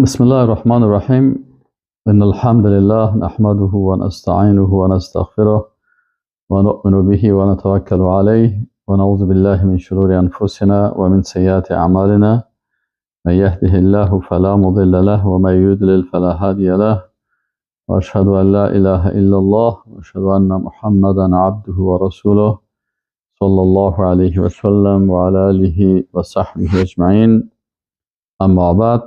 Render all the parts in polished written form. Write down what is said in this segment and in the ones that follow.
بسم الله الرحمن الرحیم. ان الحمد لله نحمده ونستعینه ونستغفره ونؤمن به ونتوکل علیه ونعوذ بالله من شرور انفسنا ومن سیئات اعمالنا. من يهده الله فلا مضل له ومن يضلل فلا هادي له. واشهد ان لا اله الا الله واشهد ان محمدا عبده ورسوله صلى الله عليه وسلم وعلى آله وصحبه اجمعین. اما بعد،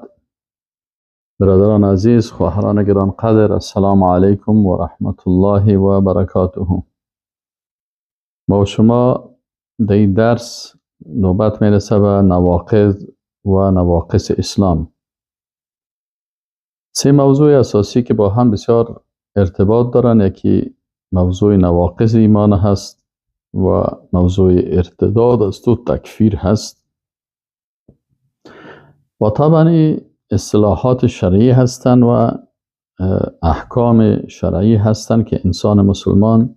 برادران عزیز، خواهران گرانقدر، السلام علیکم و رحمت الله و برکاته. با شما در این درس نوبت میرسه به نواقض و نواقص اسلام. سه موضوع اساسی که با هم بسیار ارتباط دارن، یکی موضوع نواقض ایمان هست و موضوع ارتداد است و تکفیر هست و طبعا اصطلاحات شرعی هستند و احکام شرعی هستند که انسان مسلمان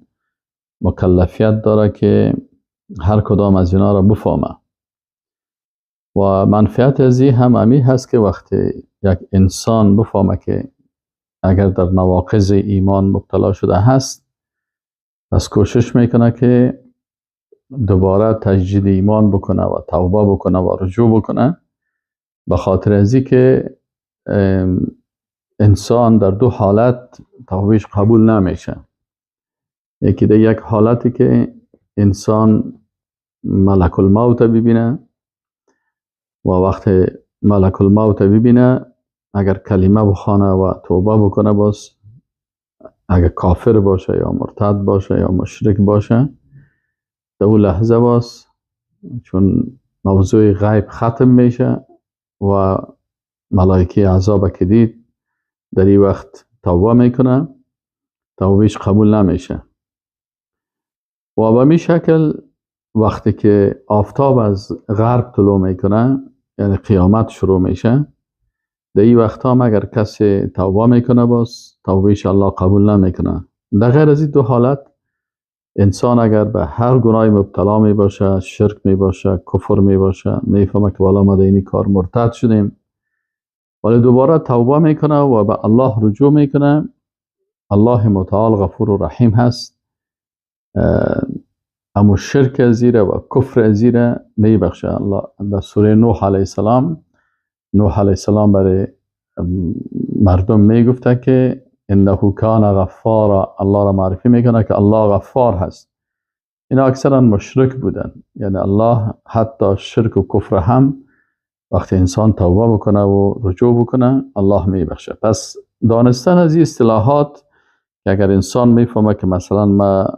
مکلفیت داره که هر کدام از اینا را بفهمه. و منفعت از این هم امی هست که وقتی یک انسان بفهمه که اگر در نواقض ایمان مبتلا شده هست، پس کوشش میکنه که دوباره تجدید ایمان بکنه و توبه بکنه و رجوع بکنه، به خاطر از که انسان در دو حالت توبهش قبول نمیشه. یکی در یک حالتی که انسان ملک الموت ببینه و وقت ملک الموت ببینه اگر کلمه بخوانه و توبه بکنه، باز اگر کافر باشه یا مرتد باشه یا مشرک باشه، در اون لحظه باز چون موضوع غیب ختم میشه و ملائکه عذاب که دید، در این وقت توبه میکنه، توبهش قبول نمیشه. و به می شکل وقتی که آفتاب از غرب طلوع میکنه، یعنی قیامت شروع میشه، در این وقت هم اگر کسی توبه میکنه باز توبهش الله قبول نمیکنه. در غیر از این دو حالت انسان اگر به هر گناهی مبتلا می باشه، شرک می باشه، کفر می باشه، میفهمه که والا ما در این کار مرتد شدیم، ولی دوباره توبه میکنه و به الله رجوع میکنه، الله متعال غفور و رحیم هست، اما شرک زیره و کفر زیره میبخشه. الله در سوره نوح علیه السلام، نوح علیه السلام برای مردم میگفته که انه کان غفارا، الله را معرفی میکنه که الله غفار هست. اینا اکثرا مشرک بودن، یعنی الله حتی شرک و کفر هم وقتی انسان توبه بکنه و رجوع بکنه الله میبخشه. پس دانستن از این اصطلاحات که اگر انسان میفهمه که مثلا ما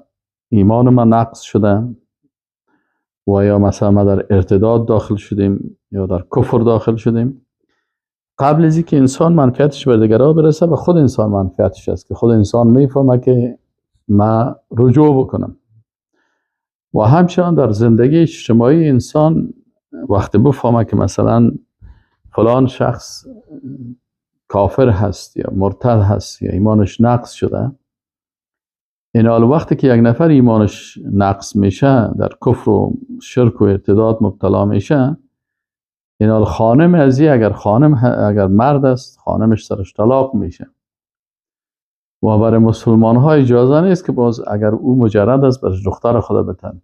ایمان ما نقص شده و یا مثلا ما در ارتداد داخل شدیم یا در کفر داخل شدیم، قبل از اینکه انسان منفعتش به دیگران برسه، به خود انسان منفعتش است که خود انسان میفهمه که ما رجوع بکنم. و همچنان در زندگی اجتماعی انسان وقتی بفهمه که مثلا فلان شخص کافر هست یا مرتد هست یا ایمانش نقص شده، این حال وقتی که یک نفر ایمانش نقص میشه، در کفر و شرک و ارتداد مبتلا میشه، این حال خانم ازی اگر خانم اگر مرد است خانمش سرش طلاق میشه و برای مسلمان ها اجازه نیست که باز اگر او مجرد است برای دختر خدا بتن،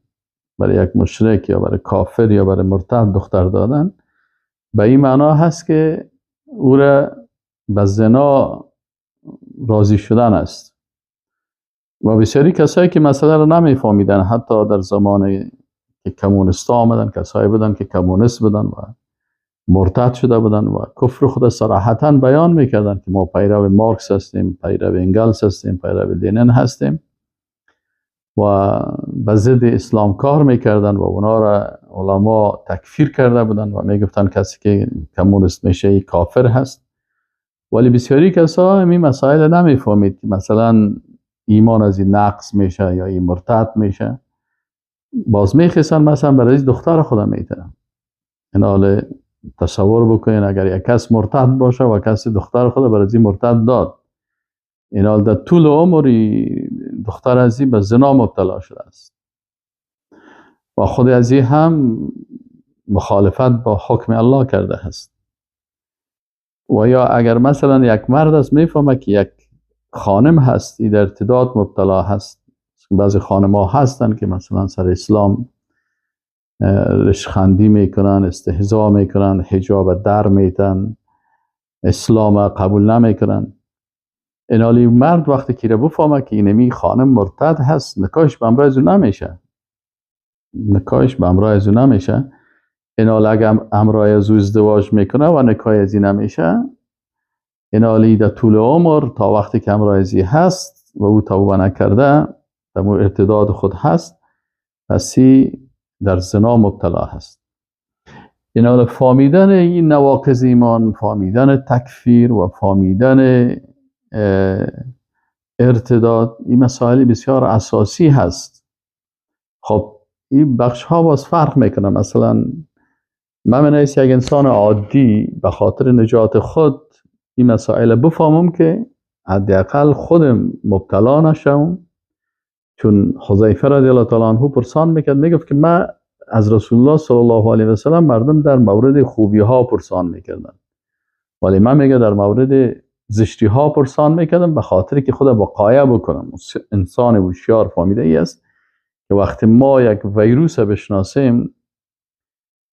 برای یک مشرک یا برای کافر یا برای مرتد دختر دادن به این معنا هست که او را به زنا راضی شدن است. و بسیاری کسایی که مسئله را نمیفهمیدن، حتی در زمان که کمونیست آمدن، کسایی بودن که کمونیست بودن و مرتد شده بودن و کفر خود صراحتا بیان میکردن که ما پیرو مارکس هستیم، پیرو انگلس هستیم، پیرو لنین هستیم و به ضد اسلام کار میکردن و اونا را علما تکفیر کرده بودن و میگفتن کسی که کمونیست میشه کافر هست. ولی بسیاری کسا این مسائل نمیفهمید که مثلا ایمان از این نقص میشه یا این مرتد میشه، باز میخیسن مثلا برای دختر خودم میتونن. این حال تصور بکنین اگر یک کس مرتد باشه و کسی دختر خود برای این مرتد داد، این حال در طول عمری دختر از این به زنا مبتلا شده است و خود از این هم مخالفت با حکم الله کرده است. و یا اگر مثلا یک مرد است میفهمه که یک خانم هست در ارتداد مبتلا هست. بعضی خانم ها هستن که مثلا سر اسلام رشخندی میکنن، استهزا میکنن، حجاب در میتن، اسلام قبول نمیکنن. اینالی مرد وقتی که بفهمه که اینمی خانم مرتد هست، نکاحش به همراه از او نمیشه، نکاحش به همراه از او نمیشه. اینالی اگر همراه از او ازدواج میکنه و نکاح از این نمیشه، اینالی در طول عمر تا وقتی که همراه از هست و او توبه نکرده، در ارتداد خود هست، پسی در زنا مبتلا هست. اینالی فهمیدن این نواقض ایمان، فهمیدن تکفیر و فهمیدن ارتداد، این مسائل بسیار اساسی هست. خب این بخش ها باز فرق میکنه. مثلا من یک انسان عادی به خاطر نجات خود این مسائل بفهمم که حداقل خودم مبتلا نشم. چون حذیفه رضی الله تعالی عنه پرسان میکرد، میگفت که من از رسول الله صلی الله علیه و سلم مردم در مورد خوبی ها پرسان میکردن، ولی من میگه در مورد زشتی ها پرسان میکردم به خاطر که خود وقایه بکنم. انسان هوشیار فهمیده ای است که وقتی ما یک ویروس بشناسیم،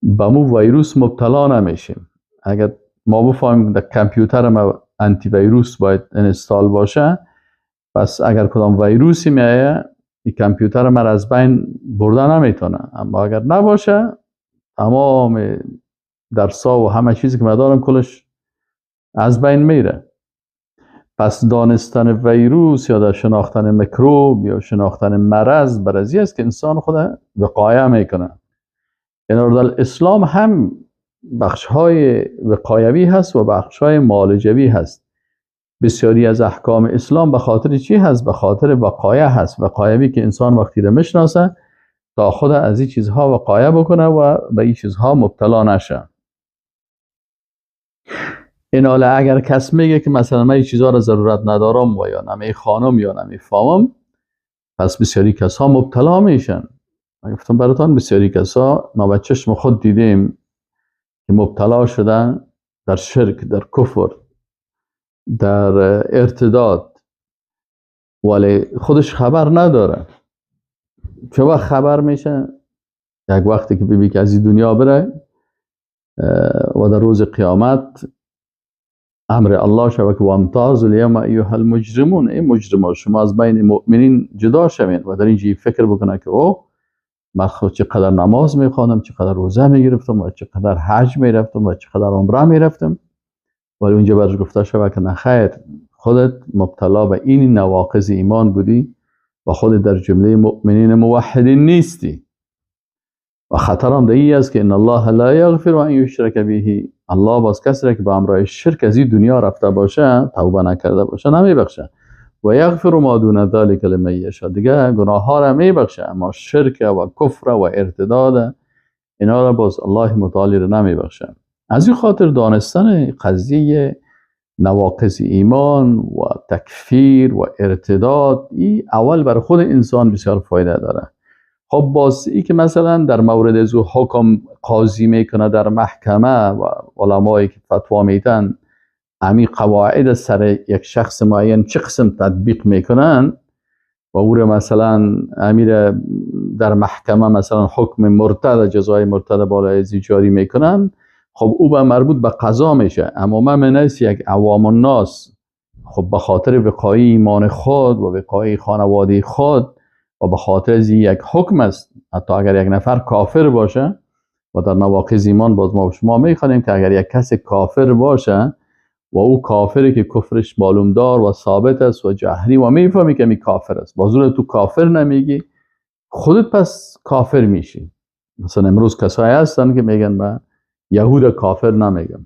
به مو ویروس مبتلا نمیشیم. اگر ما بفهمیم در کامپیوتر ما انتی ویروس باید install باشه، پس اگر کدام ویروسی میایه این کامپیوتر ما از بین برده نمیتونه. اما اگر نباشه، تمام درسا و همه چیزی که من دارم کلش از بین میره. پس دانستن ویروس یا در شناختن میکروب یا شناختن مرض برازی است که انسان خود وقایه میکنه. یعنی در اسلام هم بخش های وقایوی هست و بخش های معالجوی هست. بسیاری از احکام اسلام به خاطر چی هست؟ به خاطر وقایه هست. وقایوی که انسان وقتی رو میشناسه تا خود از این چیزها وقایه بکنه و به این چیزها مبتلا نشه. این حالا اگر کس میگه که مثلا من این چیزها را ضرورت ندارم و یا نمیخوانم یا نمیفهمم، پس بسیاری کسا مبتلا میشن. من گفتم براتان بسیاری کسا ما به چشم خود دیدیم که مبتلا شدن در شرک، در کفر، در ارتداد، ولی خودش خبر نداره. چه وقت خبر میشه؟ یک وقتی که ببینی که از این دنیا بره و در روز قیامت امر الله شود که وامتاز الیوم ایها المجرمون، ای مجرمان شما از بین مؤمنین جدا شوین. و در اینجا فکر بکنه که او من خود چقدر نماز میخواندم، چقدر روزه میگرفتم و چقدر حج میرفتم و چقدر عمره میرفتم، ولی اونجا برش گفته شود که نخیر، خودت مبتلا به این نواقض ایمان بودی و خودت در جمله مؤمنین موحدین نیستی. و خطر هم در است که ان الله لا یغفر ان یشرک به، الله باز کسی را که به همراه شرک از این دنیا رفته باشه، توبه نکرده باشه، نمیبخشه. و یغفر ما دون ذلک لمن یشاء، دیگه گناه ها را میبخشه، اما شرک و کفر و ارتداد اینا را باز الله متعالی را نمیبخشه. از این خاطر دانستن قضیه نواقض ایمان و تکفیر و ارتداد این اول بر خود انسان بسیار فایده داره. خب باز ای که مثلا در مورد از او حکم قاضی میکنه در محکمه و علمایی که فتوا میتن، امی قواعد سر یک شخص معین چه قسم تطبیق میکنن و او را مثلا امیر در محکمه مثلا حکم مرتد، جزای مرتد بالای ازی جاری میکنن، خب او به مربوط به قضا میشه. اما من منیس یک عوام الناس، خب به خاطر وقایع ایمان خود و وقایع خانواده خود و به خاطر از یک حکم است، حتی اگر یک نفر کافر باشه و در نواقض ایمان باز ما شما میخوانیم که اگر یک کس کافر باشه و او کافری که کفرش معلوم دار و ثابت است و جهری و میفهمی که می کافر است، باز تو کافر نمیگی، خودت پس کافر میشی. مثلا امروز کسایی هستن که میگن من یهود کافر نمیگم،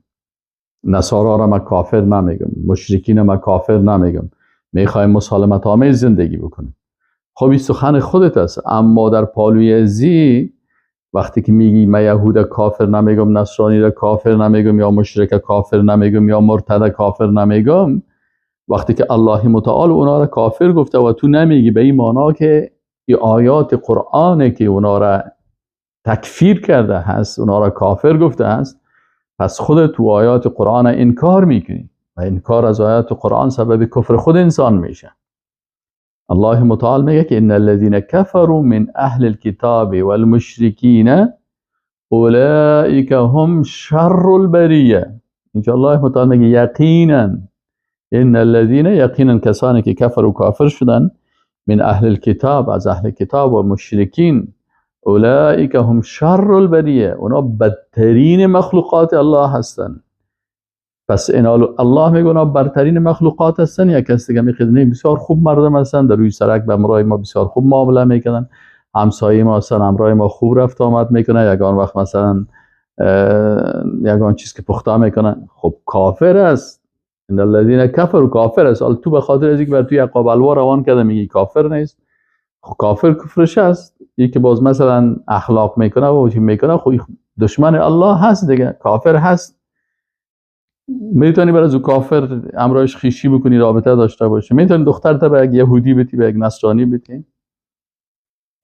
نصارا را من کافر نمیگم، مشرکین ما کافر نمیگم، میخوایم مسالمت آمیز زندگی بکنیم. خب این سخن خودت است، اما در پالوی زی وقتی که میگی من یهود کافر نمیگم، نصرانی را کافر نمیگم، یا مشرک کافر نمیگم، یا مرتد کافر نمیگم، وقتی که الله متعال اونا را کافر گفته و تو نمیگی، به این معنا که این آیات قرآنه که اونا را تکفیر کرده هست، اونا را کافر گفته هست، پس خودت تو آیات قرآن انکار میکنی و انکار از آیات قرآن سبب کفر خود انسان میشه. الله متعال میگه که ان الذين كفروا من اهل الكتاب والمشركين اولئك هم شر البریه. اینجا الله متعال میگه یقینا، ان الذين، یقینا کسانی که کفر و کافر شدن، من اهل الكتاب، از اهل کتاب و مشرکین، اولئک هم شر البریه، اونا بدترین مخلوقات الله هستن. پس الله میگه اونا برترین مخلوقات هستن. یا کسی دیگه میگه نه، بسیار خوب مردم هستن، در روی سرک به همراه ما بسیار خوب معامله میکنن، همسایه ما هستن، همراه ما خوب رفت آمد میکنه، یگان وقت مثلا یگان چیز که پخته میکنه، خب کافر است. ان الذين كفروا کافر است. حالا تو به خاطر از اینکه بر توی عقاب الوا روان کرده میگی کافر نیست. خب کافر کفرش است. یکی باز مثلا اخلاق میکنه و چی میکنه، خب دشمن الله هست دیگه، کافر هست. میتونی برای از کافر امرایش خیشی بکنی، رابطه داشته باشی، میتونی دخترت به یک یهودی بتی، به یک نصرانی بتی.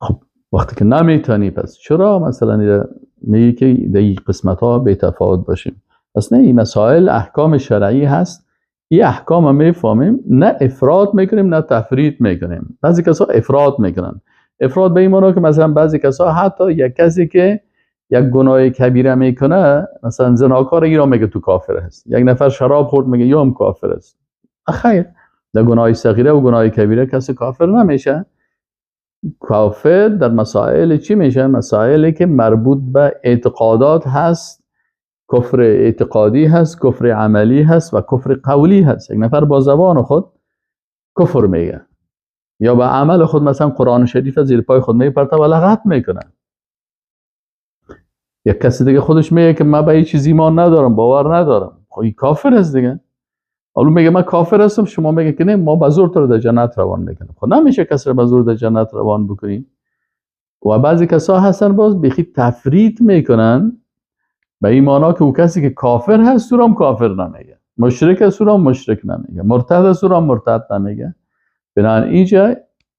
خب وقتی که نمیتونی، پس چرا مثلا میگی که در این قسمت ها بی تفاوت باشیم؟ پس نه، این مسائل احکام شرعی هست، این احکام میفهمیم، نه افراط میکنیم نه تفریط میکنیم. بعضی کسا افراط میکنن. افراط به این معنی که مثلا بعضی کسا حتی یک کسی که یک گناه کبیره میکنه، مثلا زناکار، ایران میگه تو کافر هست. یک نفر شراب خورد میگه یا هم کافر است. خیر، در گناه صغیره و گناه کبیره کسی کافر نمیشه. کافر در مسائل چی میشه؟ مسائلی که مربوط به اعتقادات هست، کفر اعتقادی هست، کفر عملی هست و کفر قولی هست. یک نفر با زبان خود کفر میگه یا با عمل خود، مثلا قرآن شریف زیر پای خود میپرته و لغت میکنه. یک کسی دیگه خودش میگه که من به هیچ چیز ایمان ندارم، باور ندارم، خب این کافر است دیگه. حالا میگه من کافر هستم، شما میگه که نه، ما به زور تو رو در جنت روان میکنیم. خب نمیشه کسی رو به زور در جنت روان بکنیم. و بعضی کسا هستن باز بیخی تفریط میکنن به این معنا که او کسی که کافر هست او کافر نمیگه، مشرک است او مشرک نمیگه، مرتد است او مرتد نمیگه. بنابراین اینجا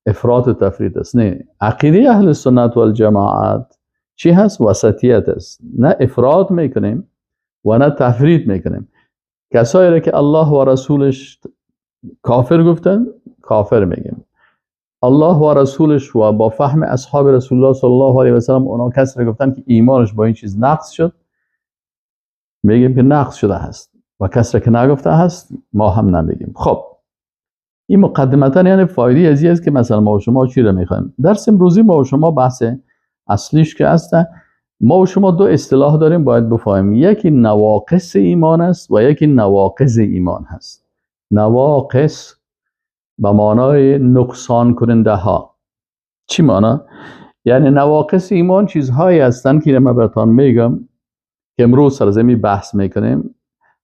افراط و تفریط است. نه، عقیده اهل سنت و الجماعت چی هست؟ وسطیت است. نه افراط میکنیم و نه تفریط میکنیم. کسایی را که الله و رسولش کافر گفتن کافر میگیم. الله و رسولش و با فهم اصحاب رسول الله صلی الله علیه و سلم اونا کسی را گفتن که ایمانش با این چیز نقص شد، میگیم که نقص شده هست، و کسی را که نگفته هست ما هم نمیگیم. خب این مقدمتا یعنی فایده از این است که مثلا ما و شما چی را میخوایم. درس امروزی ما و شما بحث اصلیش که هست، ما و شما دو اصطلاح داریم باید بفهمیم. یکی نواقص ایمان است و یکی نواقض ایمان هست. نواقص به معنای نقصان کننده ها. چی معنا؟ یعنی نواقص ایمان چیزهایی هستند که من براتان میگم که امروز سر زمین بحث میکنیم.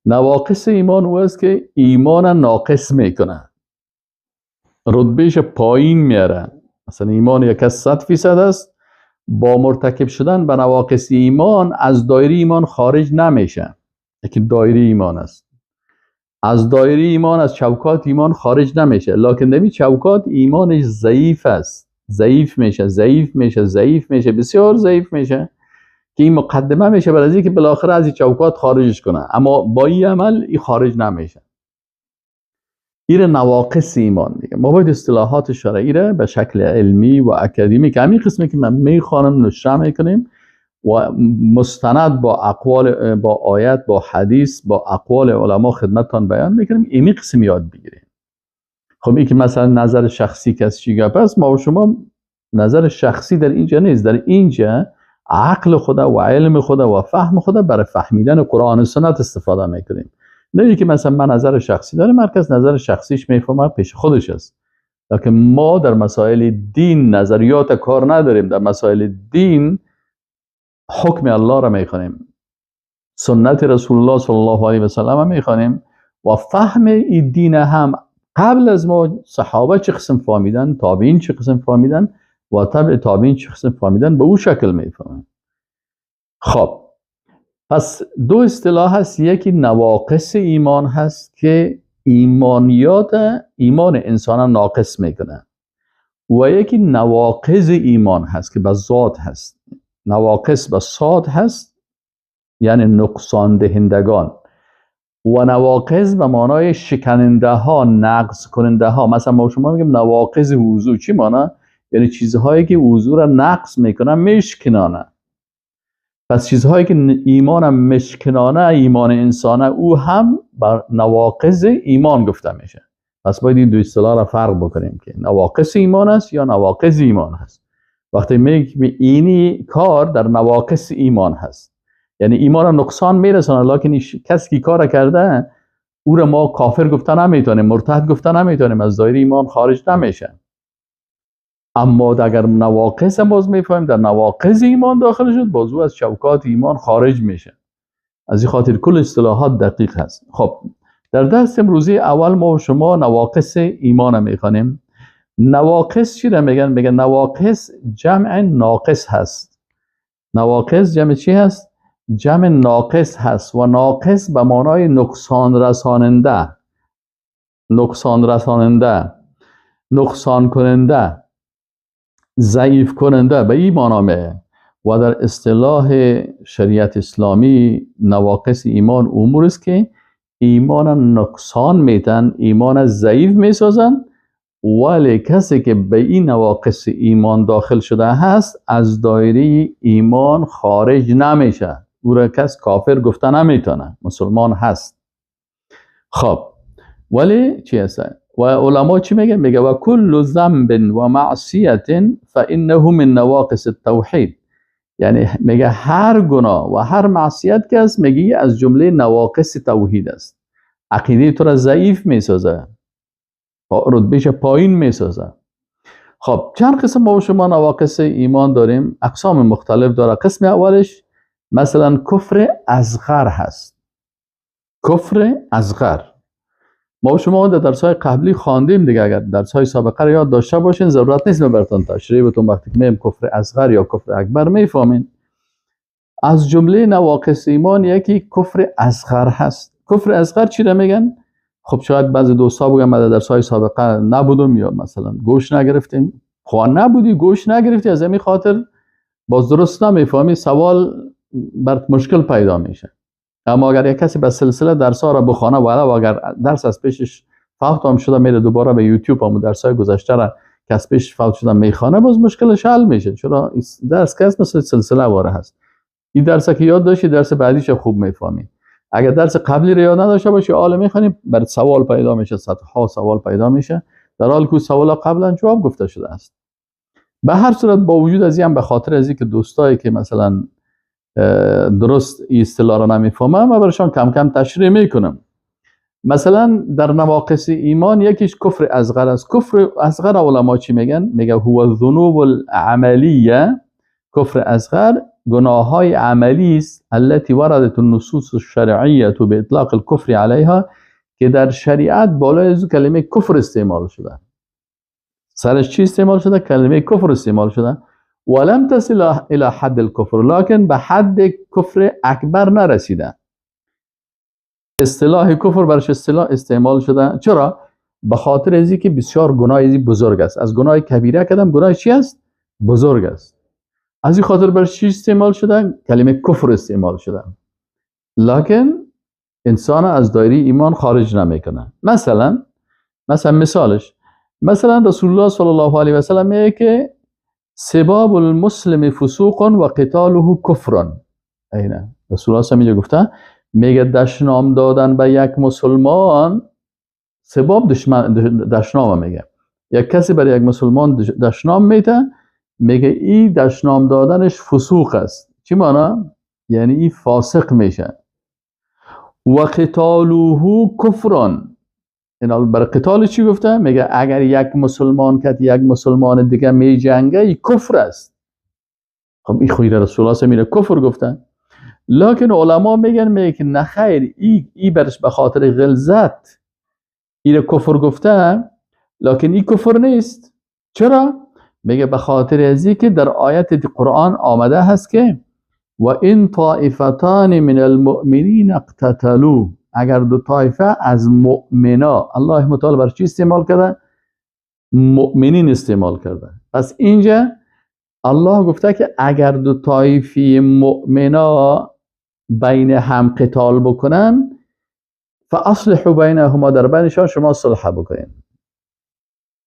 نواقص ایمان او است که ایمان ناقص میکنه، رتبهش پایین میاره. مثلا ایمان یک از 100% است، با مرتکب شدن به نواقص ایمان از دایره ایمان خارج نمیشه. یکی دایره ایمان است، از دایره ایمان، از چوکات ایمان خارج نمیشه، لکن نمی چوکات ایمانش ضعیف است، ضعیف میشه، ضعیف میشه، ضعیف میشه، بسیار ضعیف میشه که این مقدمه میشه برای اینکه بالاخره از این چوکات خارجش کنه، اما با این عمل این خارج نمیشه. این نواقص ایمان دیگه. ما باید اصطلاحات شرعی را به شکل علمی و اکادمی که همین قسمی که من میخوانم نشره میکنیم و مستند با اقوال، با آیت، با حدیث، با اقوال علما خدمتتان بیان میکنیم، این قسم یاد بگیریم. خب این که مثلا نظر شخصی کس چی گپ است، ما و شما نظر شخصی در اینجا نیست. در اینجا عقل خدا و علم خدا و فهم خدا برای فهمیدن قرآن و سنت استفاده میکنیم. نه اینکه مثلا من نظر شخصی دارم، مرکز نظر شخصیش میفهمه پیش خودش است. لکن ما در مسائل دین نظریات کار نداریم. در مسائل دین حکم الله را میخوانیم، سنت رسول الله صلی الله علیه و سلم میخوانیم و فهم این دین هم قبل از ما صحابه چه قسم فهمیدن، تابعین چه قسم فهمیدن و تبع تابعین چه قسم فهمیدن، به او شکل میفهمن. خب پس دو اصطلاح هست. یکی نواقص ایمان هست که ایمانیات ایمان انسان ناقص میکنه، و یکی نواقض ایمان هست که به ذات هست. نواقص به صاد هست، یعنی نقصان دهندگان، و نواقض به معنای شکننده ها، نقض کننده ها. مثلا ما شما میگیم نواقض وضو، چی معنی؟ یعنی چیزهایی که وضو را نقض میکنن، مشکنانه. پس چیزهایی که ایمان مشکنانه، ایمان انسانه، او هم بر نواقض ایمان گفته میشه. پس باید این دو اصطلاح را فرق بکنیم که نواقص ایمان است یا نواقض ایمان هست. وقتی میگیم اینی کار در نواقص ایمان هست، یعنی ایمان را نقصان میرسانه، لکن کسی که کار کرده او را ما کافر گفته نمیتونیم، مرتد گفته نمیتونیم، از دایره ایمان خارج نمیشه. اما اگر نواقص باز میفهمیم در نواقص ایمان داخل شد، باز او از چوکات ایمان خارج میشه. از این خاطر کل اصطلاحات دقیق هست. خب در درس امروزی اول ما و شما نواقص ایمان میخوانیم. نواقص چی را میگن؟ میگن نواقص جمع ناقص هست. نواقص جمع چی هست؟ جمع ناقص هست، و ناقص به معنای نقصان رساننده، نقصان رساننده، نقصان کننده، ضعیف کننده، به این معنا میه. و در اصطلاح شریعت اسلامی نواقص ایمان امور است که ایمان نقصان میتن، ایمان ضعیف میسازن، ولی کسی که به این نواقص ایمان داخل شده هست از دایره ایمان خارج نمیشه، او را کس کافر گفته نمیتونه، مسلمان هست. خب ولی چی هست؟ و علما چی میگن؟ میگه و کل ذنب و معصیت فانه من نواقص التوحید. یعنی میگه هر گناه و هر معصیت که است، میگه از جمله نواقص توحید است. عقیده تو را ضعیف میسازه، رتبهش پایین میسازه. خب چند قسم ما شما نواقص ایمان داریم، اقسام مختلف داره. قسم اولش مثلا کفر اصغر هست. کفر اصغر ما شما در درس‌های قبلی خواندیم دیگه، اگر درس‌های سابقه رو یاد داشته باشین ضرورت نیست من براتون تشریح بتون. وقتی که میم کفر اصغر یا کفر اکبر میفهمین. از جمله نواقص ایمان یکی کفر اصغر هست. کفر اصغر چی را میگن؟ خب شاید بعضی دوستا بگن من در درس‌های سابقه نبودم یا مثلا گوش نگرفتیم. خب نبودی، گوش نگرفتی، از همین خاطر باز درست نمیفهمی، سوال برات مشکل پیدا میشه. اما اگر یک کسی به سلسله درس‌ها را بخوانه و اگر درس از پیشش فوت هم شده میره دوباره به یوتیوب هم درس‌های گذشته را که از پیش فوت شده میخوانه، باز مشکلش حل میشه. چرا درس که مثل سلسله واره هست، این درس که یاد داشتی درس بعدیش خوب میفهمی. اگر درس قبلی رو یاد نداشته باشی حالا میخوانی برات سوال پیدا میشه، صدها سوال پیدا میشه، در حال که سوالا قبلا جواب گفته شده است. به هر صورت با وجود از این، به خاطر از اینکه دوستایی که مثلا درست این اصطلاح را نمیفهمم و برشان کم کم تشریح میکنم. مثلا در نواقص ایمان یکیش کفر اصغر است. کفر اصغر علما چی میگن؟ میگه هو الذنوب العملیه. کفر اصغر گناه های عملی است، التي وردت النصوص الشرعیه باطلاق الكفر علیها، که در شریعت بالای از کلمه کفر استعمال شده. سرش چی استعمال شده؟ کلمه کفر استعمال شده. ولم تصل الى حد الكفر، لكن به حد کفر اکبر نرسیده. اصطلاح کفر برش اصطلاح استعمال شده. چرا؟ به خاطر از اینکه بسیار گناه ازی بزرگ است. از گناه کبیره کدام گناه چی است؟ بزرگ است. از این خاطر برش چی استعمال شده؟ کلمه کفر استعمال شده. لکن انسان از دایره ایمان خارج نمیکنه. مثلا مثالش، مثلا رسول الله صلی الله علیه و سلم میگه که سباب المسلم فسوق و قتاله کفر. اینه رسول الله صلی الله علیه و گفته، میگه دشنام دادن به یک مسلمان، سباب دشنام میگه، یک کسی برای یک مسلمان دشنام میده، میگه این دشنام دادنش فسوق است. چی معنی؟ یعنی این فاسق میشه. و قتاله کفر. این برای قتال چی گفته؟ میگه اگر یک مسلمان که یک مسلمان دیگه می جنگه این کفر است. خب این خیر رسول الله میره کفر گفته. لکن علما میگن، میگه که نه خیر، ای برش به خاطر غلظت این کفر گفته، لکن این کفر نیست. چرا؟ میگه به خاطر از که در آیت قرآن آمده هست که و این طائفتان من المؤمنین اقتتلوا، اگر دو طایفه از مؤمنا، الله متعال بر چی استعمال کرده؟ مؤمنین استعمال کرده. پس اینجا الله گفته که اگر دو طایفه مؤمنا بین هم قتال بکنن، فاصلحوا بینهما، در بینشان شما صلح بکنین.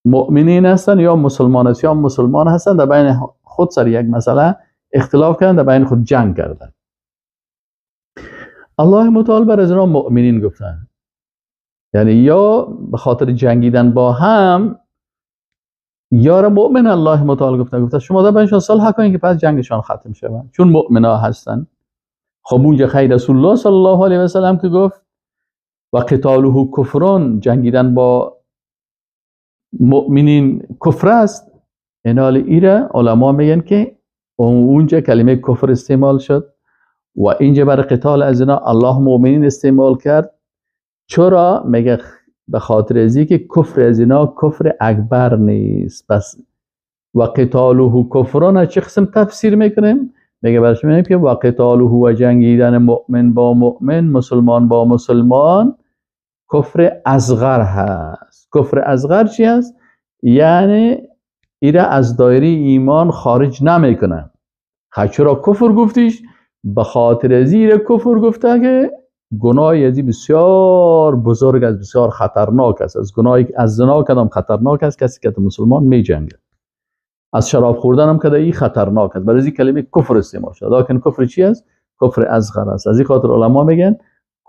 مؤمنین هستن یا مسلمان هست یا مسلمان هستن، در بین خود سر یک مسئله اختلاف کردن، در بین خود جنگ کردن. الله متعال بر از اینا مؤمنین گفتن، یعنی یا به خاطر جنگیدن با هم یا را مؤمن الله متعال گفتن، گفته شما در بینشان صلح کنین که پس جنگشان ختم شود، چون مؤمنا هستن. خب اونجا خیر رسول الله صلی الله علیه و سلم که گفت و قتاله کفرون، جنگیدن با مؤمنین کفر است. اینال ایره علما میگن که اونجا کلمه کفر استعمال شد و اینجا برای قتال از اینا الله مؤمنین استعمال کرد. چرا؟ میگه به خاطر ازی که کفر از اینا کفر اکبر نیست. پس و قتاله کفران چه قسم تفسیر میکنیم؟ میگه برش میگیم که و قتاله و جنگیدن مؤمن با مؤمن، مسلمان با مسلمان، کفر اصغر هست. کفر اصغر چی هست؟ یعنی ایره از دایره ایمان خارج نمیکنه. چرا کفر گفتیش؟ به خاطر از ایره کفر گفته که گناه ازی بسیار بزرگ است، بسیار خطرناک است. از گناه از زنا کدام خطرناک است؟ کسی که مسلمان میجنگه. از شراب خوردن هم که ای خطرناک است. برای این کلمه کفر استعمال شده. لکن کفر چی است؟ کفر اصغر است. از این خاطر علما میگن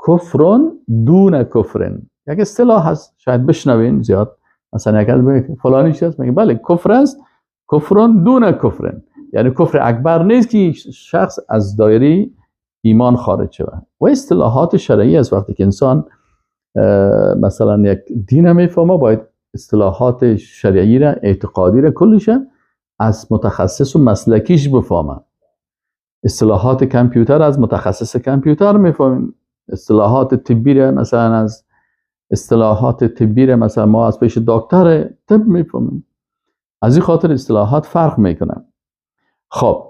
کفرون دون کفرن. یک اصطلاح هست، شاید بشنوین زیاد. مثلا یک از فلانی چی است؟ میگه بله کفر است، کفرون دون کفرن، یعنی کفر اکبر نیست که شخص از دایره ایمان خارج شود. و اصطلاحات شرعی است. وقتی که انسان مثلا یک دین میفهمه، باید اصطلاحات شرعی را، اعتقادی را، کلش از متخصص و مسلکیش بفهمه. اصطلاحات کامپیوتر از متخصص کامپیوتر میفهمیم. اصطلاحات طبی را مثلا از اصطلاحات طبی را مثلا ما از پیش دکتر طب میفهمیم. از این خاطر اصطلاحات فرق میکنه. خب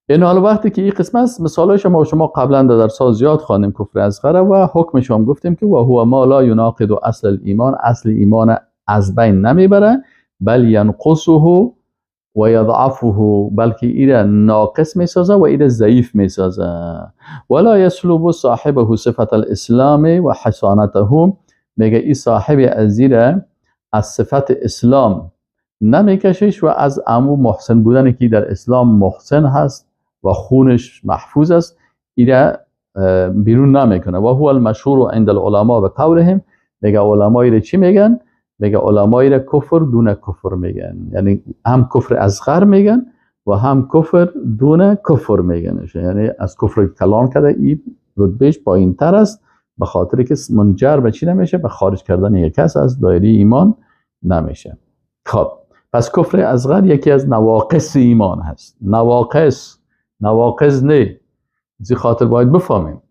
این حال وقتی که این قسمت است، مثالش ما شما قبلا در درس‌ها زیاد خواندیم کفر اصغر و حکمش هم گفتیم که و هو ما لا یناقض اصل الایمان، اصل ایمان از بین نمیبره، بل ینقصه و یضعفه، بلکه ایره ناقص میسازه و ایره ضعیف میسازه. ولا یسلب صاحبه صفت الاسلام و حصانته، میگه ای صاحب از ایره از صفت اسلام نمیکشش و از امو محسن بودن که در اسلام محسن هست و خونش محفوظ است ایره بیرون نمیکنه. و هو المشهور عند العلماء به قولهم، میگه علما ایره چی میگن؟ میگه علما ایره کفر دون کفر میگن، یعنی هم کفر اصغر میگن و هم کفر دون کفر میگن، یعنی از کفر کلان کرده ای رتبهش پایین تر است، به خاطر که منجر به چی نمیشه؟ به خارج کردن یک کس از دایره ایمان نمیشه. خب پس کفر اصغر یکی از نواقص ایمان هست. نواقص، نواقص نه، از خاطر باید بفهمیم.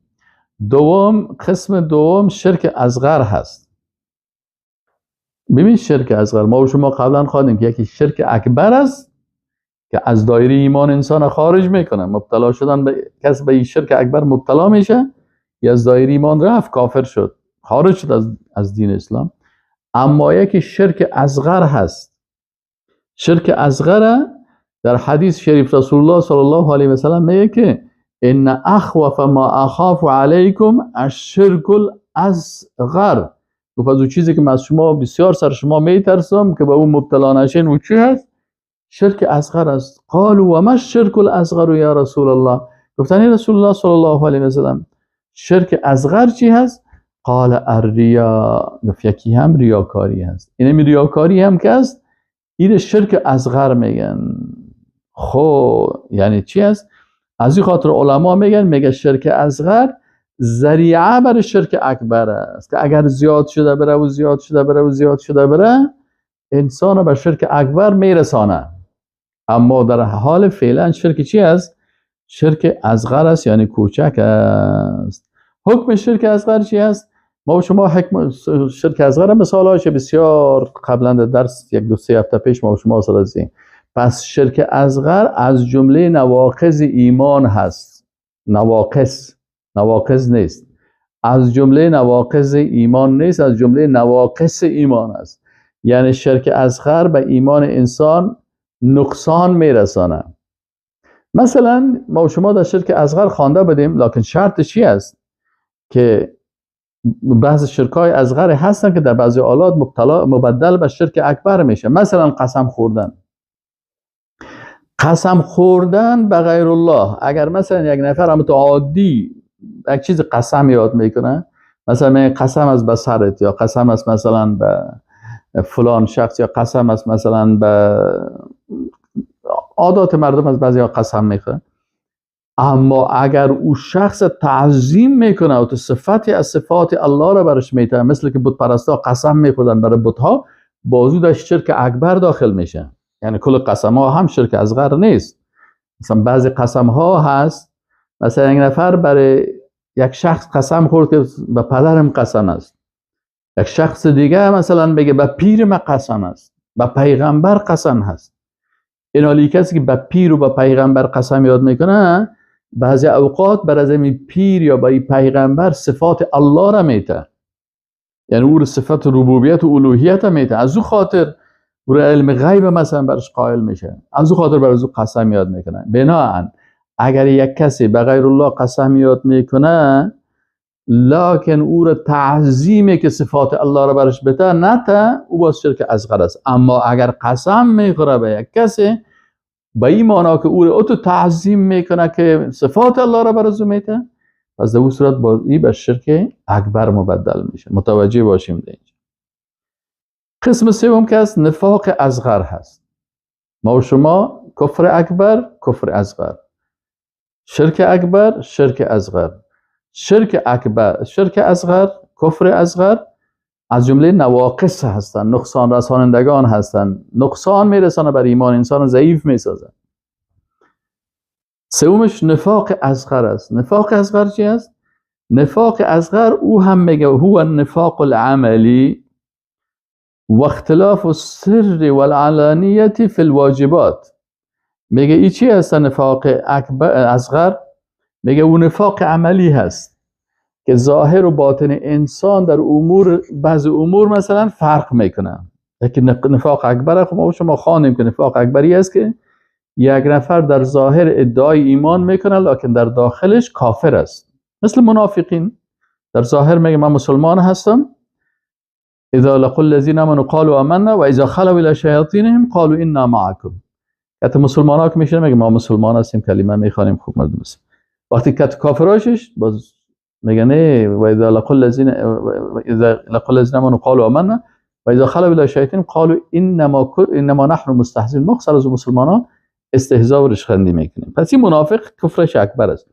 دوم، قسم دوم شرک اصغر هست. ببین شرک اصغر ما و شما قبلا خواندیم که یکی شرک اکبر است که از دایره ایمان انسان خارج میکنه، مبتلا شدن به کس به شرک اکبر مبتلا میشه یا از دایره ایمان رفت، کافر شد، خارج شد از دین اسلام. اما یکی شرک اصغر هست. شرک اصغر در حدیث شریف رسول الله صلی الله علیه و سلم میگه که ان اخوف ما اخاف علیکم الشرک الاصغر. گفت از اون چیزی که من از شما بسیار سر شما میترسم که به اون مبتلا نشین و چی هست؟ شرک اصغر است. قالوا و ما الشرک الاصغر یا رسول الله؟ گفتن ای رسول الله صلی الله علیه و سلم شرک اصغر چی هست؟ قال الریا. گفت یکی هم ریاکاری هست. اینم ریاکاری هم که هست، این شرک اصغر میگن. خب یعنی چی هست؟ از این خاطر علما میگن، میگه شرک اصغر ذریعه بر شرک اکبر است که اگر زیاد شده بره و زیاد شده بره و زیاد شده بره، انسان به شرک اکبر میرسانه. اما در حال فعلا شرک چی است؟ شرک اصغر است، یعنی کوچک است. حکم شرک اصغر چی است؟ ما و شما حکم شرک اصغر مثالهاش بسیار قبلا در درس 1 2 3 هفته پیش ما و شما سرزیم. پس شرک اصغر از جمله نواقض ایمان هست. نواقص، نواقض نیست، از جمله نواقض ایمان نیست، از جمله نواقص ایمان است. یعنی شرک اصغر به ایمان انسان نقصان میرسانه. مثلا ما و شما در شرک اصغر خوانده بودیم، لکن شرط چی است که بعض شرکای اصغر هستن که در بعضی حالات مبدل به شرک اکبر میشه. مثلا قسم خوردن، قسم خوردن به غیر الله. اگر مثلا یک نفر هم عادی یک چیز قسم یاد میکنه، مثلا قسم از به سرت، یا قسم از مثلا به فلان شخص، یا قسم از مثلا به عادات مردم، از بعضی ها قسم میخوره. اما اگر او شخص تعظیم میکنه و تو صفتی از صفات الله را برش میته، مثل که بت پرستا قسم میخوردن برای بت ها، بازو در شرک اکبر داخل میشه. یعنی کل قسم ها هم شرک اصغر نیست. مثلا بعضی قسم ها هست، مثلا یک نفر برای یک شخص قسم خورد که به پدرم قسم است، یک شخص دیگه مثلا بگه به پیر ما قسم است، به پیغمبر قسم هست. این حالی کسی که به پیر و به پیغمبر قسم یاد میکنه، بعضی اوقات بر از این پیر یا به پیغمبر صفات الله را میته، یعنی او صفت ربوبیت و الوهیت میته، از او خاطر او علم غیب مثلا برش قائل میشه، از او خاطر بر از او قسم یاد میکنه. بناهن اگر یک کسی به غیر الله قسم یاد میکنه، لکن او را تعظیمی که صفات الله را برش بده نته، او باز شرک اصغر است. اما اگر قسم میخوره به یک کسی به این معنا که او را تو تعظیم میکنه که صفات الله را برش میته، پس در اون صورت با این به شرک اکبر مبدل میشه. متوجه باشیم در اینجا. قسم سوم که است نفاق اصغر هست. ما و شما کفر اکبر، کفر اصغر، شرک اکبر، شرک اصغر، شرک اکبر، شرک اصغر، کفر اصغر از جمله نواقص هستند، نقصان رسانندگان هستند، نقصان میرسانه بر ایمان انسان، ضعیف میسازه. سومش نفاق اصغر است. نفاق اصغر چی است؟ نفاق اصغر او هم میگه هو النفاق العملی و اختلاف السر والعلانیت فی الواجبات. میگه ای چی هست نفاق اصغر؟ میگه او نفاق عملی هست که ظاهر و باطن انسان در امور، بعض امور مثلا فرق میکنه. یکی نفاق اکبر، خب ما شما خوانیم که نفاق اکبری است که یک نفر در ظاهر ادعای ایمان میکنه لکن در داخلش کافر است، مثل منافقین. در ظاهر میگه من مسلمان هستم، اذا لقوا الذين امنوا قالوا آمنا و اذا خلوا الى شیاطینهم قالوا انا معكم. حتی مسلمان ها که میشن میگه ما مسلمان هستیم، کلمه میخوانیم، خوب مردم هستیم. وقتی که کافراشش باز میگه نه، و اذا لقوا الذين امنوا قالوا آمنا و اذا خلوا الى شیاطینهم قالوا انما نحن مستهزئون. ما از مسلمان ها استهزا و رشخندی میکنیم. پس این منافق کفرش اکبر است.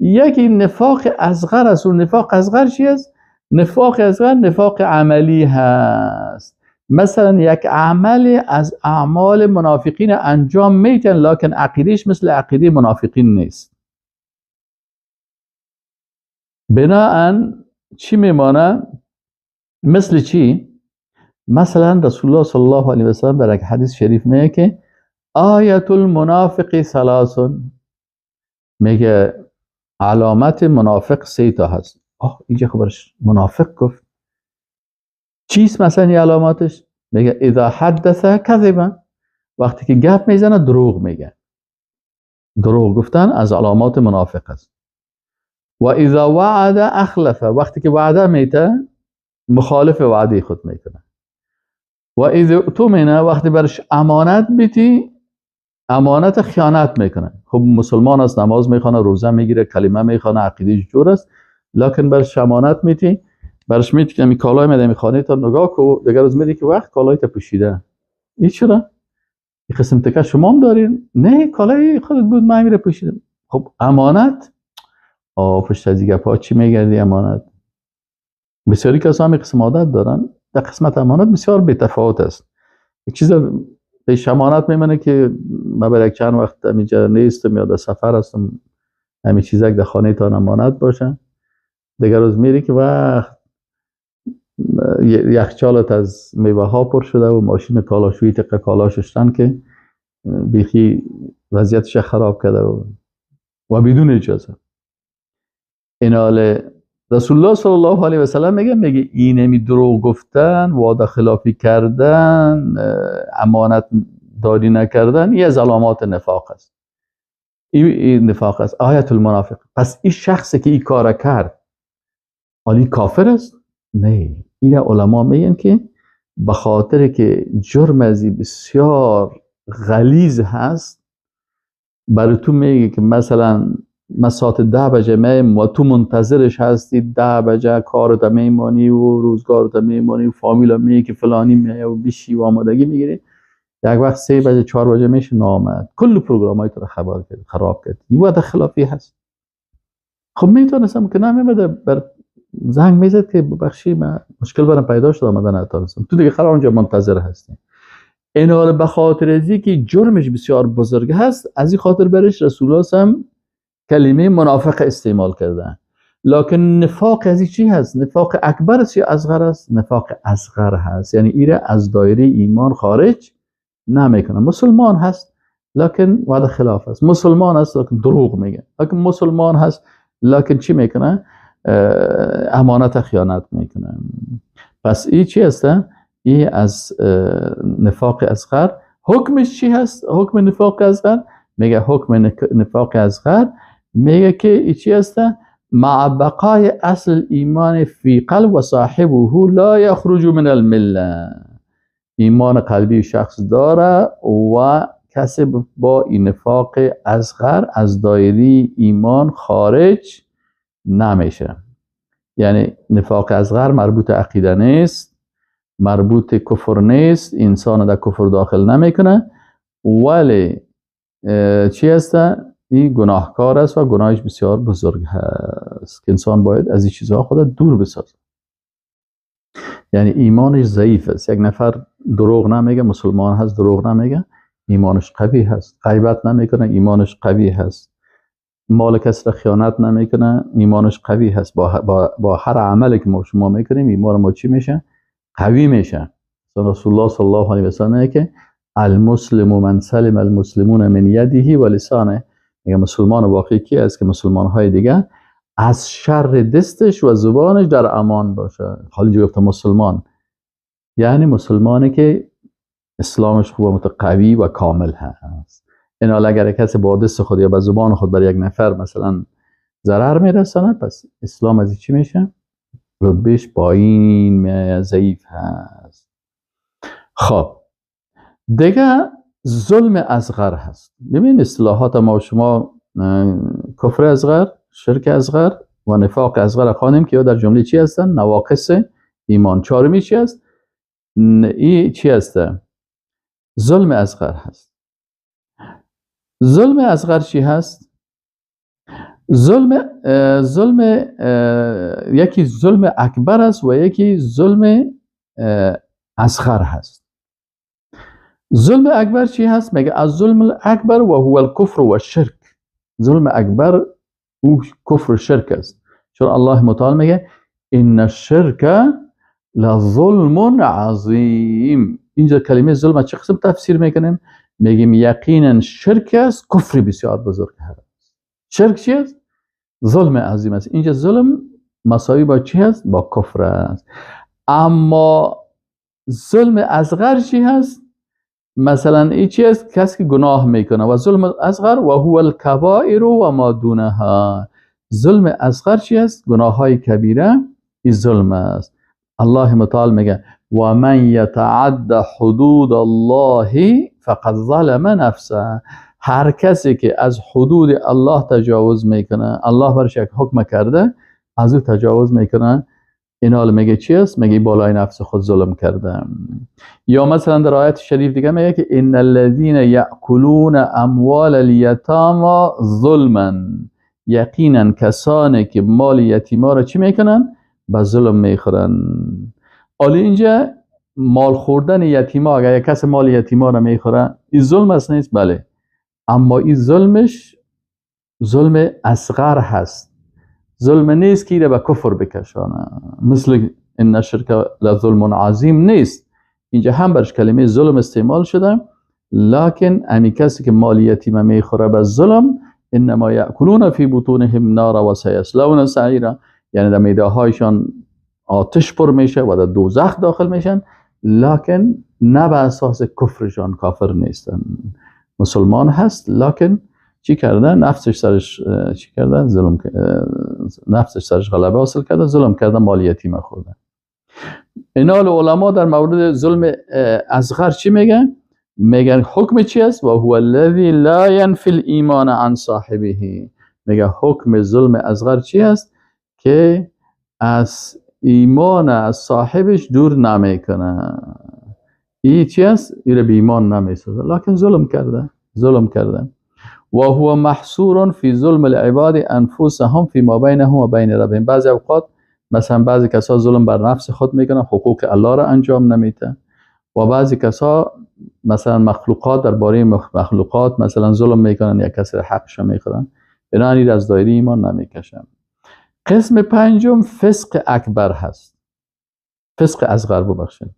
یکی نفاق اصغر است. اون نفاق اصغر چی است؟ نفاق اصغر نفاق عملی هست. مثلا یک عمل از اعمال منافقین انجام میتن لکن عقیدهش مثل عقیده منافقین نیست. بناهن چی میمانه؟ مثل چی؟ مثلا رسول الله صلی الله علیه و سلم در یک حدیث شریف میگه که آیت المنافق ثلاث، میگه علامت منافق سه تا هست. آه اینجا خبرش منافق گفت چیست مثلا این علاماتش؟ میگه اذا حدث کذب، وقتی که گپ میزنه دروغ میگه. دروغ گفتن از علامات منافق است. و اذا وعد اخلف، وقتی که وعده میته مخالف وعده خود میکنه. و اذا اؤتمن، وقتی برش امانت بیتی امانت خیانت میکنه. خب مسلمان است، نماز میخوانه، روزه میگیره، کلمه میخوانه، عقیدهش جور است، لکن برش امانت میتی، برش میتی که می کالای میده میخوانه تا نگاه کو، دیگر روز میدی که وقت کالای تا پوشیده. این چرا؟ این قسم تکه شما هم دارین؟ نه کالای خودت بود من میره پوشیدم. خب امانت، آه پشت از دیگه پا چی میگردی امانت؟ بسیاری کسا هم قسم عادت دارن در قسمت امانت بسیار بی تفاوت است. یک چیز پیش امانت میمونه که من برای چند وقت اینجا نیستم یا در سفر هستم، همین چیزک در خانه تان امانت باشه. دیگر روز میری که وقت یخچالت از میوه ها پر شده و ماشین کالاشویی تقه کالا ششتن که بیخی وضعیتش خراب کرده و بدون اجازه. ایناله رسول الله صلی الله علیه و سلم میگه اینمی دروغ گفتن، وعده خلافی کردن، امانت داری نکردن، این از علامات نفاق است. این نفاق است، آیت المنافق. پس این شخصی که این کار کرد آلی کافر است؟ نه، این علما میگن که به خاطر که جرم ازی بسیار غلیظ هست، برای تو میگه که مثلا ما ساعت 10 بجه میم و تو منتظرش هستی 10 بجه، کارت میمانی و روزگارت میمانی و فامیل میگه که فلانی میه و بیشی و آمادگی میگیری، یک وقت 3 بجه 4 بجه میشه نامد، کل پروگرام های تو رو خراب کرد. این وعده خلافی هست. خب میتونستم که نمیمده، بر زنگ میزد که ببخشی من مشکل برام پیدا شد آمدن نتونستم، تو دیگه قرار اونجا منتظر هستی. این حال به خاطر از که جرمش بسیار بزرگ هست، از این خاطر برش رسول الله هم کلمه منافق استعمال کردن. لکن نفاق از چی هست؟ نفاق اکبر است یا اصغر است؟ نفاق اصغر هست، یعنی ایره از دایره ایمان خارج نمیکنه. مسلمان هست لکن وعده خلاف است، مسلمان هست لکن دروغ میگه، لکن مسلمان هست لکن چی میکنه؟ امانت خیانت میکنه. پس این چی هست؟ این از نفاق اصغر. حکمش چی هست؟ حکم نفاق اصغر میگه، حکم نفاق اصغر میگه که این چی هست؟ مع بقای اصل ایمان فی قلب و صاحبه لا یخرج من المله. ایمان قلبی شخص داره و کسی با این نفاق اصغر از دایره ایمان خارج نمیشه. یعنی نفاق اصغر مربوط عقیده نیست، مربوط کفر نیست، انسان در کفر داخل نمیکنه، ولی چی هست؟ این گناهکار است و گناهش بسیار بزرگ هست که انسان باید از این چیزها خود دور بسازه. یعنی ایمانش ضعیف است. یک نفر دروغ نمیگه، مسلمان هست دروغ نمیگه، ایمانش قوی هست. غیبت نمیکنه، ایمانش قوی هست. مال کس را خیانت نمیکنه، ایمانش قوی هست. با هر عملی که ما شما میکنیم ایمان ما چی میشه؟ قوی میشه. رسول الله صلی الله علیه و سلم میگه که المسلم من سلم المسلمون من یده و لسانه. میگه مسلمان واقعی کی است؟ که مسلمان های دیگه از شر دستش و زبانش در امان باشه. خالی گفته مسلمان، یعنی مسلمانی که اسلامش خوب و متقوی و کامل هست. این حال اگر کسی با دست خود یا با زبان خود بر یک نفر مثلا ضرر میرسانه، پس اسلام از چی میشه؟ رتبهش پایین میاد، ضعیف هست. خب دیگه ظلم اصغر هست. ببین اصطلاحات ما و شما کفر اصغر، شرک اصغر و نفاق اصغر خواندیم که در جمله چی هستن؟ نواقص ایمان. چهارمی چی هست؟ ای چی هست؟ ظلم اصغر هست. ظلم اصغر چی هست؟ ظلم یکی ظلم اکبر است و یکی ظلم اصغر هست. ظلم اکبر چی هست؟ میگه از ظلم الاکبر و هو الکفر و الشرک. ظلم اکبر او کفر و شرک است. چون الله متعال میگه ان الشرک لظلم عظیم. اینجا کلمه ظلم چه قسم تفسیر میکنیم؟ میگیم یقینا شرک است، کفر بسیار بزرگ هست. شرک چی است؟ ظلم عظیم است. اینجا ظلم مساوی با چی هست؟ با کفر است. اما ظلم اصغر چی هست؟ مثلا این چی است؟ کسی که گناه میکنه. و ظلم اصغر و هو الکبائر و ما دونها. ظلم اصغر چی است؟ گناه های کبیره، این ظلم است. الله متعال میگه و من یتعد حدود الله فقد ظلم نفسه. هر کسی که از حدود الله تجاوز میکنه، الله برش یک حکم کرده، از او تجاوز میکنه، این حال میگه چی است؟ میگه بالای نفس خود ظلم کرده. یا مثلا در آیت شریف دیگه میگه که ان الذين یاکلون اموال الیتاما ظلما. یقینا کسانی که مال یتیما را چی میکنن؟ به ظلم میخورن. حالا اینجا مال خوردن یتیما، اگر یک کس مال یتیما را میخوره، این ظلم است نیست؟ بله. اما این ظلمش ظلم اصغر هست، ظلم نیست که ایره به کفر بکشانه، مثل ان الشرک لظلم عظیم نیست. اینجا هم برش کلمه ظلم استعمال شده، لکن امی کسی که مال یتیمه میخوره به ظلم، انما یاکلون فی بطونهم نارا و سیصلون سعیرا، یعنی در معده هایشان آتش پر میشه و در دوزخ داخل میشن، لکن نه به اساس کفرشان کافر نیستن، مسلمان هست لکن چی کرده؟ نفسش سرش چی کرده؟ ظلم، نفسش سرش غلبه حاصل کرده، ظلم کرده، مال یتیم خورده. اینال علما در مورد ظلم اصغر چی میگن؟ میگن حکم چی است؟ و هو الذی لا ینفی الایمان عن صاحبه. میگه حکم ظلم اصغر چی است؟ که از ایمان از صاحبش دور نمیکنه. این چی است؟ این به ایمان نمیسازه، لکن ظلم کرده، ظلم کرده. و هو محصور فی ظلم العباد انفسهم فی ما بینهم و بین ربهم. بعضی اوقات مثلا بعضی کسا ظلم بر نفس خود میکنن، حقوق الله را انجام نمیده، و بعضی کسا مثلا مخلوقات درباره مخلوقات مثلا ظلم میکنن یا کسی حقش میخورن، بنابراین از دایره ایمان نمیکشن. قسم پنجم فسق اکبر هست، فسق اصغر ببخشید.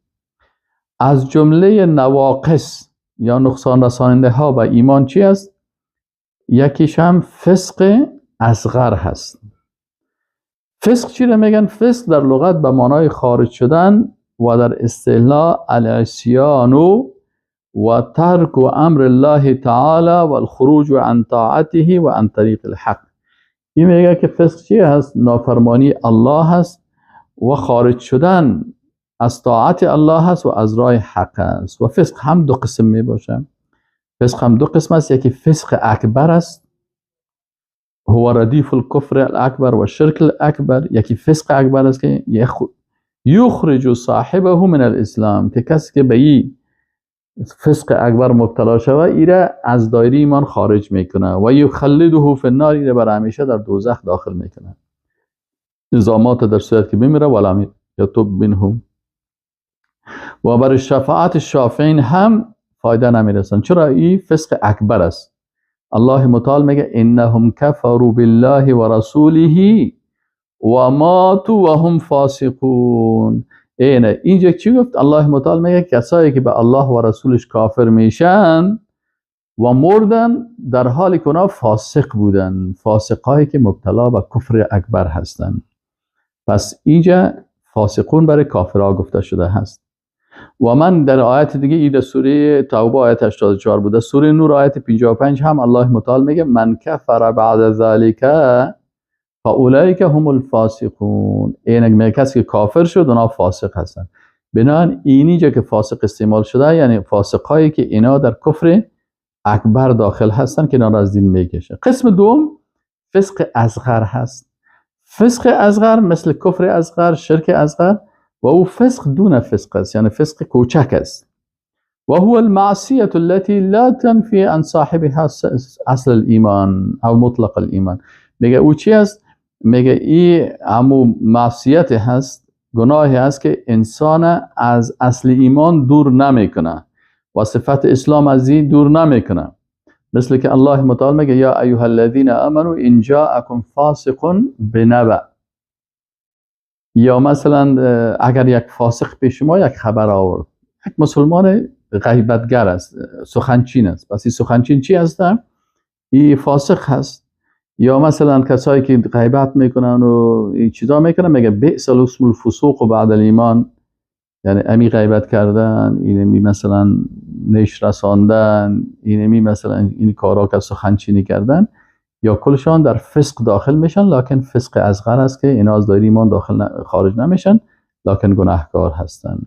از جمله نواقص یا نقصان رساننده ها به ایمان چی است؟ یکیش هم فسق اصغر هست. فسق چی رو میگن؟ فسق در لغت به معنای خارج شدن و در اصطلاح العصیان و ترک امر الله تعالی و الخروج عن طاعته و عن طریق الحق. این میگه که فسق چی هست؟ نافرمانی الله هست و خارج شدن از طاعت الله هست و از راه حق هست. و فسق هم دو قسم می باشه. فسق هم دو قسم است، یکی فسق اکبر است، هو ردیف الکفر الاکبر و شرک الاکبر. یکی فسق اکبر است که یخرج صاحبه من الاسلام، که کسی که به این فسق اکبر مبتلا شوه ایره از دایره ایمان خارج میکنه و یخلده فی النار، ایره بر همیشه در دوزخ داخل میکنه. نظامات در صورت که بمیره ولم یتوب منهم. و بر شفاعت شافعین هم فایده نمیرسن. چرا؟ این فسق اکبر است. الله متعال میگه انهم کفروا بالله و رسوله و ماتوا و هم فاسقون. اینه اینجا چی گفت؟ الله متعال میگه کسایی که به الله و رسولش کافر میشن و مردن در حالی که اونا فاسق بودن، فاسقایی که مبتلا به کفر اکبر هستن. پس اینجا فاسقون برای کافرها گفته شده هست. و من در آیت دیگه ای در سوره توبه آیت 84 بوده، سوره نور آیت 55 هم الله متعال میگه من کفر بعد ذلک فاولئک هم الفاسقون. اینک میگه کسی که کافر شد اونا فاسق هستن. بنابراین اینجا که فاسق استعمال شده یعنی فاسقایی که اینا در کفر اکبر داخل هستن که اینا را از دین میکشه. قسم دوم فسق اصغر هست. فسق اصغر مثل کفر اصغر، شرک اصغر، و او فسق دون فسق است، یعنی فسق کوچک است. و هو المعصیة التي لا تنفی عن صاحبها اصل الایمان او مطلق الایمان. میگه او چی است؟ میگه ای همو معصیت هست، گناهی هست که انسان از اصل ایمان دور نمیکنه و صفت اسلام از این دور نمیکنه. مثل که الله متعال میگه یا ایها الذین آمنوا ان جاءکم فاسق بنبأ. یا مثلا اگر یک فاسق پیش شما یک خبر آورد، یک مسلمان غیبتگر است، سخنچین است، پس این سخنچین چی هست؟ این فاسق هست. یا مثلا کسایی که غیبت میکنن و این چیزا میکنن، میگه بئس الاسم الفسوق بعد الایمان، یعنی امی غیبت کردن، اینمی مثلا نیش رساندن، اینمی مثلا این کارا که سخنچینی کردن، یا کلشان در فسق داخل میشن، لکن فسق اصغر است که اینا از دایره ایمان داخل خارج نمیشن، لکن گناهکار هستن.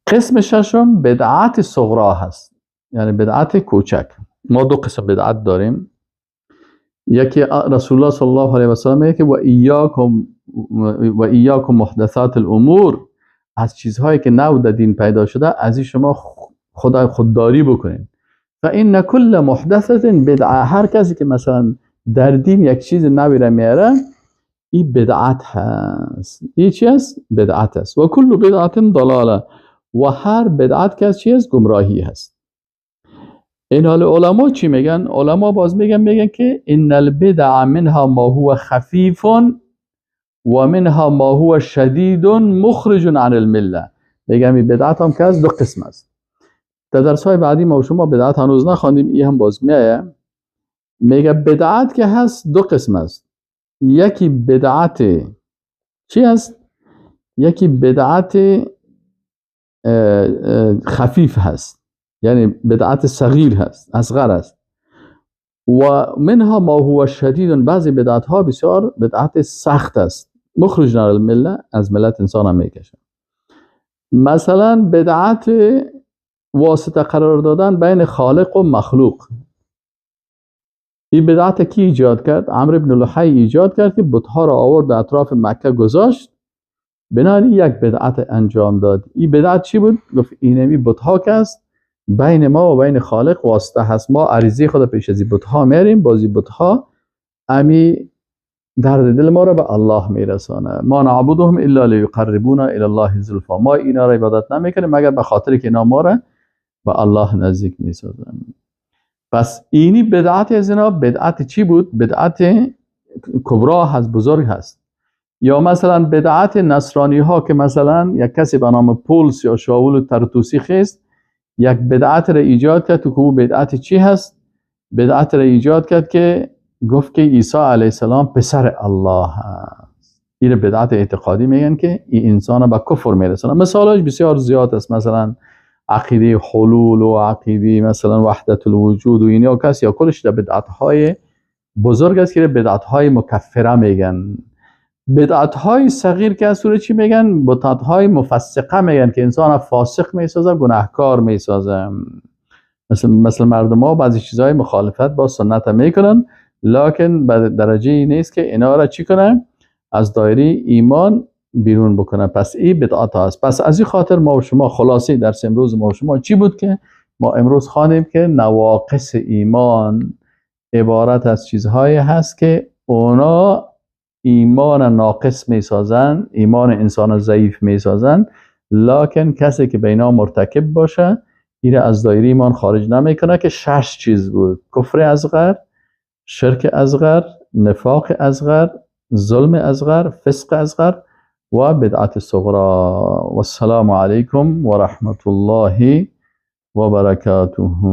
قسم ششم بدعت صغرا هست، یعنی بدعت کوچک. ما دو قسم بدعت داریم. یکی رسول الله صلی الله علیه و سلم میگه که و ایاکم محدثات الامور، از چیزهایی که نو در دین پیدا شده از این شما خدای خودداری بکنین. فان کل محدثه بدعه، هر کسی که مثلا در دین یک چیز نوی را میاره این بدعت هست. این چی هست؟ بدعت است. و کل بدعت ضلاله، و هر بدعت که چی هست؟ گمراهی هست. این حال علما چی میگن؟ علما باز میگن که ان البدع منها ما هو خفیف و منها ما هو شدید مخرج عن المله. میگم این بدعت هم که از دو قسم است. در درس های بعدی ما و شما بدعت هنوز نخواندیم، این هم باز میایه. میگه بدعت که هست دو قسم است. یکی بدعت چی هست؟ یکی بدعت خفیف هست، یعنی بدعت صغیر هست، اصغر است. و منها ما هو شدید، بعضی بدعت ها بسیار بدعت سخت است، مخرج المله، از ملت انسان هم میکشه. مثلا بدعت واسطه قرار دادن بین خالق و مخلوق. این بدعت کی ایجاد کرد؟ عمرو بن لحی ایجاد کرد که بتها را آورد اطراف مکه گذاشت، بنابراین یک بدعت انجام داد. این بدعت چی بود؟ گفت اینمی بتها که است بین ما و بین خالق واسطه هست، ما عریضه خود پیش از بتها میریم، بازی بتها امی درد دل ما را به الله میرسانه. ما نعبدهم الا لیقربونا الی الله زلفا، ما اینا را عبادت نمیکنیم مگر به خاطر که اینا ما را به الله نزدیک میسازن. پس اینی بدعت از اینا بدعت چی بود؟ بدعت کبرا هست، بزرگ هست. یا مثلا بدعت نصرانی ها که مثلا یک کسی به نام پولس یا شاول ترتوسی خیست یک بدعت را ایجاد کرد. تو که بدعت چی هست؟ بدعت را ایجاد کرد که گفت که عیسی علیه السلام پسر الله هست. این بدعت اعتقادی میگن که این انسان به کفر میرسونه. مثالش بسیار زیاد است، مثلا عقیده حلول و عقیده مثلا وحدت الوجود و اینا کس یا کلش در بدعت های بزرگ است که بدعت های مکفره میگن. بدعت های صغیر که از چی میگن؟ بدعت های مفسقه میگن که انسان فاسق میسازه، گناهکار میسازه. مثل مردم ها بعضی چیزهای مخالفت با سنت میکنن، لکن به درجه نیست که اینا را چی کنه؟ از دایره ایمان بیرون بکنه. پس این بدعت هست. پس از این خاطر ما و شما خلاصه درس امروز ما و شما چی بود که ما امروز خواندیم که نواقص ایمان عبارت از چیزهایی هست که اونا ایمان ناقص میسازن، ایمان انسان ضعیف میسازن، لکن کسی که به اینا مرتکب باشه این از دایره ایمان خارج نمیکنه، که 6 چیز بود: کفر اصغر، شرک اصغر، نفاق اصغر، ظلم اصغر، فسق اصغر و بدعت صغرا. والسلام علیکم و رحمت الله و برکاته.